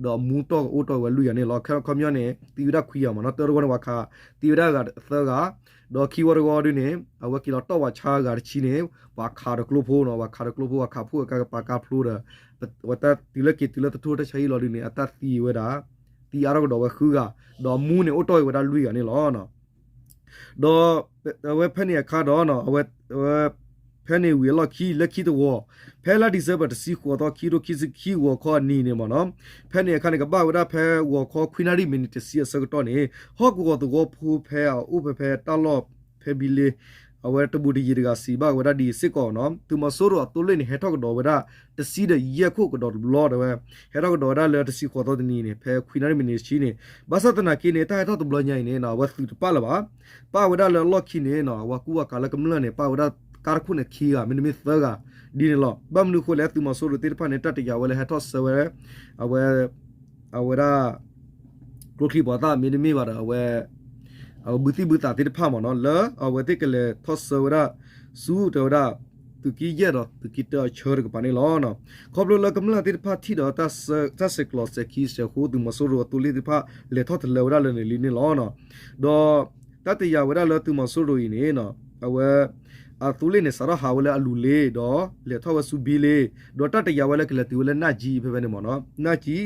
ဒီးမူတီၢ်ကအိၣ်တီၢ်ဝဲလွံၢ်ဂၤန့ၣ်လီၤ. ခီပညီန့ၣ် သံဝဲဒၣ်ခွံဂၤမ့ၢ်နီၤ တၢတဂီၢ်န့ၣ် ပှၤခး သံဝဲဒၣ်ဂၤသၢဂၤ ဒီးခံဝီတဂီၢ်ဒ်န့ၣ် အဝဲက့ၤလီၤတီၢ်ပှၤဆါဂၤတဆံန့ၣ် ပှၤခးဒီးကျိဖိနီၤ ပှၤခးဒီးကျိဖိ ပှၤခးဖှိၣ်အကါကပၤကါဖျိဒီး ဝဲတၢ်တုၤလၢက့ၤတုၤလၢတထိၣ်တၢ်ဆါဟံၣ်လီၤဒ်န့ၣ် အတၢ်သံဝဲဒၣ် သံအါထီၣ်ကဒီးဝဲဃုဂၤ ဒီးမူန့ၣ်အိၣ်တီၢ်ဝဲဒၣ်လွံၢ်ဂၤန့ၣ်လီၤ. ဒီးအဝဲဖဲန့ၣ်အခါဒီး အဝဲ ဖဲန့ၣ်ဝံၤအလီၢ်ခံ လၢခံတဝီၤ ဖဲလါ December တဆံဃိးသီ ခံကထိခံဆံခံ ဂီၤခီအနံၤန့ၣ်မ့ၢ်နီၤ ဖဲန့ၣ်အခါန့ၣ် ကဘၣ်ဝဲဒၣ်ဖဲဂီၤခီခွံနၣ်ရံၣ်မံးနံးတဆံအဆၢကတီၢ်န့ၣ် ဟီၣ်ကဝီၤသဝီဖိဖဲအအိၣ်ဖဲဖဲတၢ်လီၢ်ဖဲဘံလ့ အဝဲတဘူးတယံၤတဂၤစံးဘၣ်ဝဲဒၣ်ဒ်အံၤစ့ၢ်ကီးနီၤ သုးမီၤစိရိၤအသိလ့ၣ်န့ၣ် ဟဲထီၣ်ကဒီးဝဲဒၣ် တဆံဒီးယဲၢ်ခိၣ်ကဒီးတဘျီတဲဝဲ ဟဲထီၣ်ကဒီးဝဲဒၣ်လၢတဆံဃိးသီတနံၤန့ၣ် ဖဲခွံနၣ်ရံၣ်မံးနံးတဆံန့ၣ် ဘၣ်ဆၣ်သနာ်က့န့ၣ် တၢ်ဟဲထီၣ်တဘျီညါအံၤန့ၣ် အဝဲသုးတပာ်လၢၤဘၣ် ပာ်ဝဲဒၣ်လၢအလီၢ်ခံန့ၣ် အဝဲကူဝၤကၤလၢကမျၢၢ်န့ၣ် ပာ်ဝဲဒၣ်ကါတခိၣ်န့ၣ်ခံဂၤ မ့တမ့ၢ်သၢဂၤဒ်န့ၣ်လီၤ. ဘၣ်မနုၤအဃိလဲၣ် သုးမီၤစိရိၤသ့ၣ်တဖၣ်န့ၣ် တၢ်တယာ်ဝဲလၢဟဲထီၣ်ဆှၢဝဲ အဝဲ အဝဲဒၣ် ကျိချံပှၤသၣ်မ့တမ့ၢ်ဘၣ်ဒီး အဝဲ အဝဲဘုသံၣ်ဘုသးသ့ၣ်တဖၣ်မ့ၢ်နီၤ လၢအဝဲသ့ၣ်ကလဲၤထီၣ်ဆှၢဝဲဒၣ် ဆူတဲဝဲဒၣ် သုးက့ယဲၢ်ဒီးသုးက့တၢအဆၢတကပၤန့ၣ်လီၤ. ခီဖျိလၢကမျၢၢ်သ့ၣ်တဖၣ်ထံၣ်ဒီး တၢ်ဆဲးကျိးစဲးခံစဲးဃိ သုးမီၤစိရိၤအသိလ့ၣ်သ့ၣ်တဖၣ် လဲၤထီၣ်တလၢဝဲဒၣ်လၢန့ၣ်လံန့ၣ်လီၤ. ဒီးတၢ်တယာ်ဝဲဒၣ်လၢသုးမီၤစိရိၤအံၤန့ၣ် အဝဲ အသိလ့ၣ်န့ၣ် စးထီၣ်ဟးဝဲလၢအလူၤလ့ၤ ဒီးလဲၤထီၣ်ဝဲဆူဘ့လ့ၤ ဒီးတၢ်တယာ်ဝဲလၢကလဲၤတုၤဝဲလၢနၢ်ကၠံဖဲဖဲန့ၣ်မ့ၢ်နီၤ, နၢ်ကၠံဒီး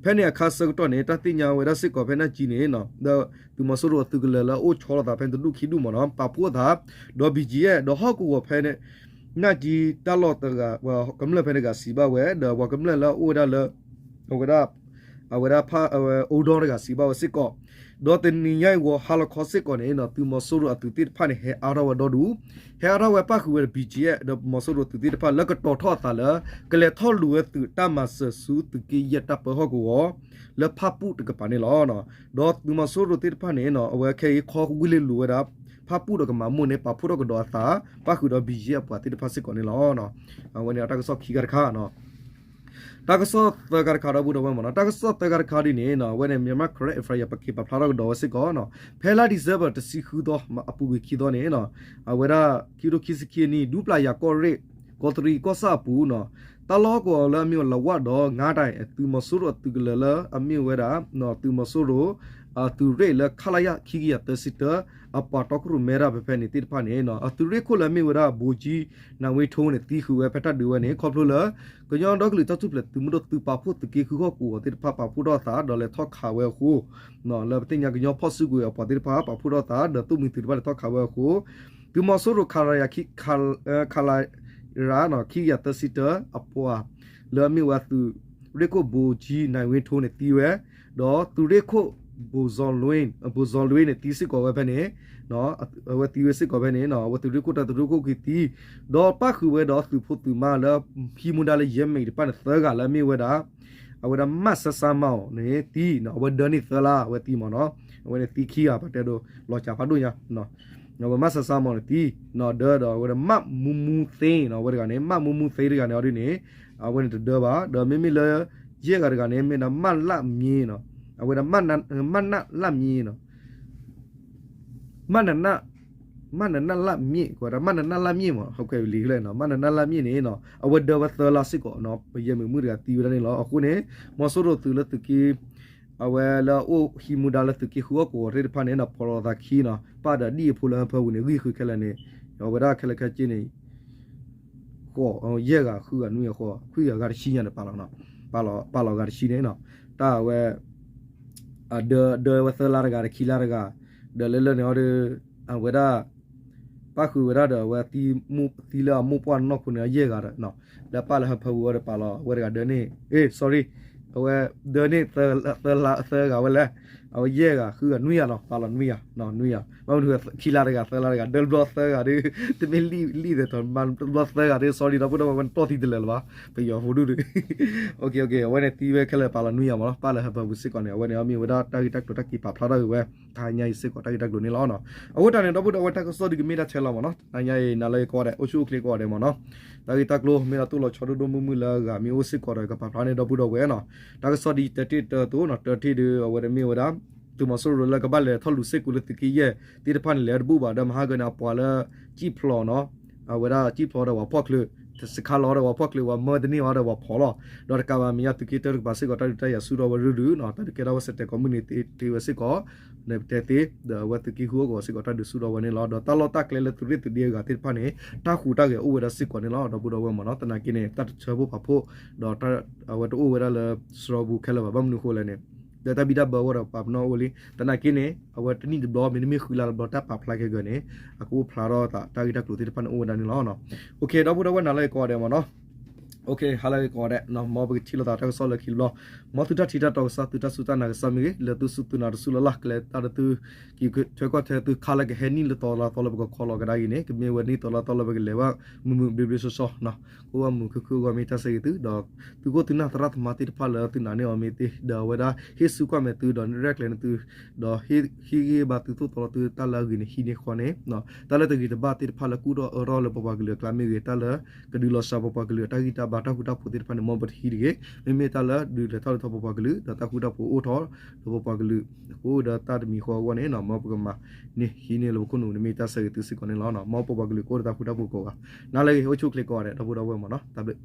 ဖဲန့ၣ်အခါဆၢကတီၢ်န့ၣ် တၢ်သ့ၣ်ညါဝဲဒၣ်စ့ၢ်ကီးဖဲနၢ်ကၠံန့ၣ် ဒီးသုးမီၤစိရိၤအသုးကလၢၤလၢအအိၣ်ဆီလီၤသးဖဲန့ၣ်တဒူၣ်ခံဒူၣ်မ့ၢ်နီၤ ပာ်ဖှိၣ်အသး ဒီး ဘီကၠံအဲၣ် ဒီးဟီၣ်ကဝီၤဖဲ နၢ်ကၠံတၢ်လီၢ်တဂၤ ပှၤကမျၢၢ်ဖဲန့ၣ်တဂၤစံးဘၣ်ဝဲ ဒီးပှၤကမျၢၢ်လၢအအိၣ်ဝဲဒၣ်လၢ အဝဲဒၣ် အဝဲဒၣ်ဖၣ် အဝဲ အိၣ်ဒီတဂၤစံးဘၣ်ဝဲစ့ၢ်ကီး, ဒီးတနံၤညါအံၤဂီၤဟါလီၤခီစ့ၢ်ကီးန့ၣ် သုးမီၤစိရိၤအသုးသ့ၣ်တဖၣ်န့ၣ် ဟဲအါထီၣ်ဝဲဒီဒူၣ်, ဟဲအါထီၣ်ဝဲပၣ်ဃုာ်ဝဲဒီး ဘီကၠံအဲၣ် ဒီးမီၤစိရိၤသုးသ့ၣ်တဖၣ်လၢကတီၤထီၣ်အသးလၢ ကလဲၤထီၣ်လူၤဝဲသုးတၢ်မၤစၢၤဆူသုးက့ယဲၢ်တၢ်ပၢဟီၣ်ကဝီၤ လၢဖၣ်ပူၣ်တကပၤန့ၣ်လီၤ. ဒီးသုးမီၤစိရိၤသ့ၣ်တဖၣ်န့ၣ် အဝဲခဲအံၤခီဝံၤလ့ၤလူၤဝဲဒၣ် ဖၣ်ပူၣ်ဒီးကမၤမိၢ်န့ၣ် ပာ်ဖှိၣ်ထီၣ်ကဒီးအသး ပၣ်ဃုာ်ဒီး ဘီကၠံအဲၣ် အပှၤသ့ၣ်တဖၣ်စ့ၢ်ကီးန့ၣ်လီၤ. အဝဲန့ၣ်တၢ်ကစီၣ်ခံဂၤတခါ တၢ်ကစီၣ်သၢဂၤတခါဒီပုၢ်ဒီဝဲၢ်မ့ၢ်နီၤ, တၢ်ကစီၣ်သၢဂၤတခါဒ်န့ၣ် အဝဲန့ၣ် Myanmar Current Affairs ပက့ၤပာ်ဖျါထီၣ်ကဒီးဝဲစ့ၢ်ကီး, ဖဲလါ December တဆံဃုသီ အပူၤကွံာ်ခံသီန့ၣ် အဝဲဒၣ် ခံကထိခံဆံခံနံၣ် ဒူပျၢ်ယၤကီၢ်ရ့ၣ် ကီးတရံးကီၢ်ဆၣ်အပူၤ တၢ်လီၢ်ဟီၣ်ကဝီၤလၢအမ့ၢ်ဝဲ လဝၣ်ဒီး ငါးတိုင် သုးမီၤစိရိၤအသုးကလၢၤလၢအမ့ၢ်ဝဲဒၣ် သုးမီၤစိရိၤ အသုးရ့ၣ်လၢ ခလရ ခံကယၤသၢဆံတၢ အပှၤတီခိၣ်ရိၣ်မဲတၢ်ဖဲဖဲန့ၣ်သ့ၣ်တဖၣ်န့ၣ် အသုးရ့ၣ်ခိၣ်လၢအမ့ၢ်ဝဲဒၣ် ဘိကၠံ နၢ်ဝ့ထိန့ၣ် သံဃုာ်ဝဲဖဲတၢ်ဒုးဝဲန့ၣ် ခီဖျိလၢ ကညီဒီကလုာ်တၢ်ထူၣ်ဖျဲးသုးမုၢ်ဒိၣ်သုးပာ်ဖှိၣ်သုးက့ဃုဟီၣ်ကဝီၤသ့ၣ်တဖၣ်ပာ်ဖှိၣ်ထီၣ်အသး ဒီးလဲၤထီၣ်ခးဝဲအဃိ လၢပသ့ၣ်ညါကညီဖီၣ်စုကဝဲၤအပှၤသ့ၣ်တဖၣ်ပာ်ဖှိၣ်ထီၣ်အသး ဒီးသုးမုၢ်သုးတဖၣ်လဲၤထီၣ်ခးဝဲအဃိ သုးမီၤစိရိၤ ခလရ ခံကယၤသၢဆံတၢ အပှၤ လၢအမ့ၢ်ဝဲသုးရ့ၣ်ခိၣ် ဘိကၠံ နၢ်ဝ့ထိန့ၣ်သံဝဲ, ဒီးသုးရ့ၣ်ခိၣ် ဘိၣ်စီၤလွ့န့ၣ် သံစ့ၢ်ကီးဝဲဖဲန့ၣ် အဝဲသံဝဲစ့ၢ်ကီးဖဲန့ၣ် အဝဲသုးရ့ၣ်ခိၣ်တၢ်သုးရ့ၣ်ခိၣ်က့ၤသံ, ဒီးပၣ်ဃုာ်ဝဲဒီးသုးဖိသုးမါလၢ ဟံးမူဒါလၢယဲၢ်မံးတဖၣ်န့ၣ်သၢဂၤလၢအမ့ၢ်ဝဲဒၣ် အဝဲဒၣ် မၣ်စၢ်စၢ်မီၤန့ၣ်သံ, အဝဲဒၢန့ၢ်သၢလါ အဝဲသံမ့ၢ်နီၤ, အဝဲန့ၣ်သံခံဂၤ ပတဲဒိလီၤစၢ်ဖးဒိၣ်ညါ အဝဲမၣ်စၢ်စၢ်မီၤန့ၣ်သံ, ဒၢဒီးအဝဲဒၣ် မၣ်မူမူသ့နီၤ အဝဲတဂၤန့ၣ် မၣ်မူမူသ့တဂၤန့ၣ်အီၤဒ်န့ၣ် အဝဲန့ၣ်တဒၢဘၣ်, ဒီးမ့မ့ၢ်လၢ ယဲၢ်ဂၤတဂၤန့ၣ် မ့ၢ်ဒၣ် မၣ်လၣ်မံနီၤ, အဝဲဒၣ် မၣ်နနၣ်လၣ်မံနီၤ မၣ်နနၣ် မၣ်နနၣ်လၣ်မံ, ကွၢ်ဒၣ် မၣ်နနၣ်လၣ်မံမ့ၢ် ဟီၣ်ခွဲးလံၤလဲၣ်နီၤ, မၣ်နနၣ်လၣ်မံန့ၣ်နီၤ အဝဲဒၢဝဲသၢလါစ့ၢ်ကီးနီၤ, ပယဲၢ်မံးမုၣ်တဂၤသံဝဲဒၣ်န့ၣ်လီၤ. အဃိန့ၣ် မီၤစိရိၤသုးလၢသုးက့ အဝဲလၢအအိၣ်ဟံးမူဒါလၢသုးက့ဃုဟီၣ်ကဝီၤသ့ၣ်တဖၣ်န့ၣ်နီၤ ဖီၣ်လီၤသးခံနီၤ, ပၣ်ဒီးဒ်အဖိလၢဟၢဖၢပူၤန့ၣ် ဂံၢ်ဃုာ်ခဲလၢာ်န့ၣ် အဝဲဒၣ်ခဲလၢာ်ခဲဆ့န့ၣ် ဃိး ယဲၢ်ဂၤ ဃုဂၤ နွံဂၤ ဃိး ခွံဂၤ ဂၤတဆံညါန့ၣ် ပာ်လီၤ ပာ်လီၤဂၤတဆံန့ၣ်နီၤ, တၢ်အဝဲ အဒၢ ဒၢဝဲသၢလါတဂၤဒီး ခံလါတဂၤ, ဒီးလၢလၢန့ၣ်အီၤဒီး အဝဲဒၣ် ပၣ်ဃုာ်ဝဲဒၣ်ဒီး အဝဲသံလၢအမိၢ်ပှၢ်နီၢ်ခိန့ၣ် ယဲၢ်ဂၤဒီး လၢပၣ်လၢဟၢဖၢပူၤအီၤဒီး ပာ်လီၤဝဲတဂၤဒၢန့ၢ် sorry အဝဲဒၢန့ၢ် သၢဂၤဝဲလဲၣ်, အဝဲယဲၢ်ဂၤ ဃုဂၤ နွံဂၤနီၤ, ပာ်လီၤနွံဂၤ နွံဂၤ, ဘၣ်မနုၤဃိ ခံလါတဂၤ သၢလါတဂၤ ဒၢဘျီသၢဂၤဒီး တမ့ၢ်လံၣ်သဲးထီၣ် ဘၣ်ဘျီသၢဂၤဒီး sorry ဒီပုၢ်ဒီဝဲၢ် ဝဲနတီၢ်သံတလၢာ်လၢၤဘၣ်, ပယီၤဖိဒူၣ်ဒီး အဝဲန့ၣ်သံဝဲခဲလၢာ် ပာ်လီၤနွံဂၤမ့ၢ်နီၤ, ပၣ်လၢဟၢဖၢပူၤစ့ၢ်ကီးန့ၣ် အဝဲန့ၣ်အီၤမ့ၢ်ဝဲဒၣ် တၢ်ဂ့ၢ်တၢ်ကျိၤတၢ်က့ၤပာ်ဖျါထီၣ်က့ၤဝဲ တဟါညါအံၤစ့ၢ်ကီး တၢ်ဂ့ၢ်တၢ်ကျိၤန့ၣ်လီၤ. အဃိတၢ်န့ၣ် ဒီပုၢ်ဒီဝဲၢ် တၢ်ကစီၣ်ဒုးကမ့ၢ်ဒၣ်ထဲလီၤမ့ၢ်နီၤ, တဟါညါအံၤ နၤလၢယကိးဂၤဒဲး အိၣ်ဆူၣ်အိၣ်ချ့ကိးဂၤဒဲးမ့ၢ်နီၤ, တၢ်ဂ့ၢ်တၢ်ကျိၤ မ့ၢ်ဒီးတိၢ်လီၤဆီဒိၣ်ဒိၣ်မုၢ်မုၢ်လၢအဂၤ မ့ၢ်အိၣ်စ့ၢ်ကီးဒီး ကပာ်ဖျါန့ၢ်ဒီပုၢ်ဒီဝဲၢ်နီၤ, တၢ်ကစီၣ်ဒ်တထံၣ်တၢတိၤနီၤ, တထံၣ်ဒီး အဝဲတမ့ၢ်ဝဲဒၣ် သုးမီၤစိရိၤလၢကဘၣ်လဲၤထီၣ်လူၤစ့ၢ်ကီးလၢသုးက့ယဲၢ်သ့ၣ်တဖၣ်န့ၣ် လဲၤတဘူၣ်ဘၣ်ဒီး မဟါဂၤန့ၣ် အပှၤလၢ ကံၣ်ဖျိးနီၤ, အဝဲဒၣ်ကံၣ်ဖျိးဒီးပှၤဖီၣ်ချၢး, စခါလီၤဒီးပှၤဖီၣ်ချၢး ပှၤမၢတန့ၢ်အီၤဒီးပှၤဖီၣ်လီၤ, ဒီးတကးဘၣ်မဲာ်ညါသုးက့တၢတကပၤစ့ၢ်ကီး တၢ်ဒုးတၢ်ယၤဆူၣ်ထီၣ်ဝဲရုၢ်ရုၢ်နီၤ, တၢ်ဒုးကဲထီၣ်ဝဲစဲးတဲာ်ကိးမုၢ်နံၤ တ့ဝဲစ့ၢ်ကီး န့ၣ်ပတဲသ့, ဒီးအဝဲသုးက့ဃုဟီၣ်ကဝီၤစ့ၢ်ကီး တၢ်ဒုးဆူၣ်ထီၣ်ဝဲန့ၣ်လီၤ. ဒီးတၢ်လီၢ်တၢ်ကျဲလၢသုးရ့ၣ်သုးဒ့အဂၤသ့ၣ်တဖၣ်န့ၣ် တၢ်ဟူးတၢ်ဂဲၤအိၣ်ဝဲဒၣ်စ့ၢ်ကီးန့ၣ်လီၤ ဒီပုၢ်ဒီဝဲၢ်မ့ၢ်နီၤ, သနာ်က့န့ၣ် တၢ်တဆၢဖိပာ်ဖှိၣ် ဒီးအဝဲတအိၣ်ဝဲဒၣ်လၢ စရီပူၤခဲလၢာ်ဘၣ်, ဘၣ်မနုၤအဃိလဲၣ်န့ၣ် ဒီးတၢ်ဘံၣ်တၢ်ဘၢအဂီၢ်ဒီးပာ်ပနီၣ်အိၣ်လံ, သနာ်က့န့ၣ် အဝဲတနံၣ်တဘျီ မ့တမ့ၢ်ဃုလါတဘျီ တၢ်ပာ်ဖျါက့ၤဂၤန့ၣ် အကအိၣ်ဖျါထီၣ်သးတၢ်ဂ့ၢ်တၢ်ကျိၤသ့ၣ်တဖၣ်န့ၣ်အိၣ်ဝဲဒၣ်န့ၣ်လီၤ. ဒီပုၢ်ဒီဝဲၢ် နၤလၢယကိးဂၤဒဲးမ့ၢ်နီၤ, ဟါလၢယကိးဂၤဒဲး မ်ပကထံၣ်လိာ်သးတၢ်ကစီၣ်လၢခံတဘျီ, မ်သုတၢ်ထံၣ်တၢ်တီကစၢ် သုတၢ်စူၢ်တၢ်နာ်ကစၢ်မ့ၢ်ဂ့ၤ, လၢသုစူၢ်သုနာ်တစူၢ်လၢ်လၢ် ကျဲတၢ်တသု က့ၤထွဲကွၢ်ထွဲသုခါလၢကဟဲနံၣ်လၢသီလါသီလၢပကခီလီၤကဒါက့ၤန့ၣ် ကမ့ၢ်ဝဲနံၣ်သီလါသီလၢပကလဲၤဘၣ်မုာ်မုာ်ဘျ့ဘျ့ဆှီဆှီနီၤ, ကအိၣ်ဘၣ်မုာ်ခုၣ်ခုၣ်အဂီၢ် မ့ၢ်တၢ်ဆၢဂ့ၤသု, ဒီးသုခိၣ်သုနၢ်သရၣ်သမါသ့ၣ်တဖၣ်လၢသုနာ်န့ၢ်အီၤမ့ၢ်သ့ ဒီးအဝဲဒၣ်ဟ့ၣ်စူၢ်ကွၢ်မဲာ်သု ဒီးရဲၣ်ကျဲၤန့ၢ်သု ဒီးဟ့ၣ်ဂံၢ်ဘါသုသိၣ်သီလီၤသုတၢ်လၢအဂ့ၤန့ၣ် ဟံးန့ၢ်ဃီန့ၣ် တၢ်လၢတဂ့ၤတဘၣ်သ့ၣ်တဖၣ်လၢကူၣ်ထီၣ်အၢထီၣ်လၢပပှၤကလုာ်အကျါမ့ၢ်ဂ့ၤ, တၢ်လၢကဒုးလီၤစှၤပပှၤကလုာ်အတၢ်ဂံၢ်တၢ်ဘါတၢ်ဃူတၢ်ဖိးသ့ၣ်တဖၣ်န့ၣ် မ်ပတဟံးတဂ့ၤ, မ့မ့ၢ်တၢ်လၢဒုးလဲၤထီၣ်လဲၤထီပပှၤကလုာ် ဒီးတၢ်ဃူတၢ်ဖိးအိၣ်ထီၣ် ဒီးပပှၤကလုာ်ကအိၣ်ဒီးတၢ်တမံၤဃီအဂီၢ်န့ၣ် မ်ပကမၤန့ၢ်ဟံးန့ၢ်လၢပခိၣ်နူာ်န့ၣ် မ့ၢ်တၢ်ဆၢဂ့ၤသုစ့ၢ်ကီးန့ၣ်လီၤ. မ်ပပှၤကလုာ်ကအိၣ်ဒီးတၢ်ဃူတၢ်ဖိးကိးဂၤ, နၤလၢဂ့ၤ အိၣ်ဆူၣ်အိၣ်ချ့ကိးဂၤဒဲး ဒီပုၢ်ဒီဝဲၢ်မ့ၢ်နီၤ, တၢ်ဘျုး